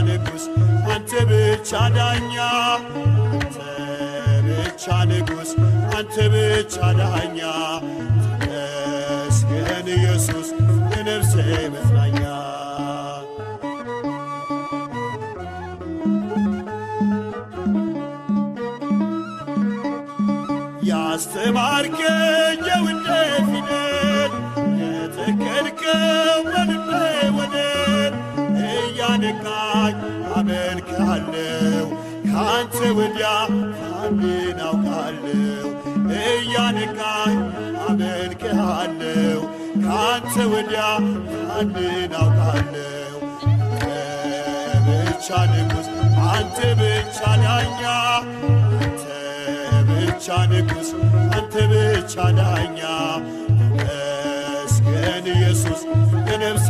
ንጉሥ አንተ ብቻ ዳኛ አንተ ብቻ ንጉሥ አንተ ብቻ ዳኛ ተመስገን ኢየሱስ የነፍሴ መጽናኛ። ያስተማርከኝ የውዴ ፊደል የተከልከው በልቤ ወደል እያነቃኝ አመልክሃለሁ ካንተ ወዲያ ማንን አውቃለሁ እያነቃኝ አመልክሃለሁ ካንተ ወዲያ ማንን አውቃለሁ። አንተ ብቻ ንጉሥ አንተ ብቻ ዳኛ አንተ ብቻ ንጉሥ አንተ ብቻ ዳኛ ተመስገን ኢየሱስ የነፍሴ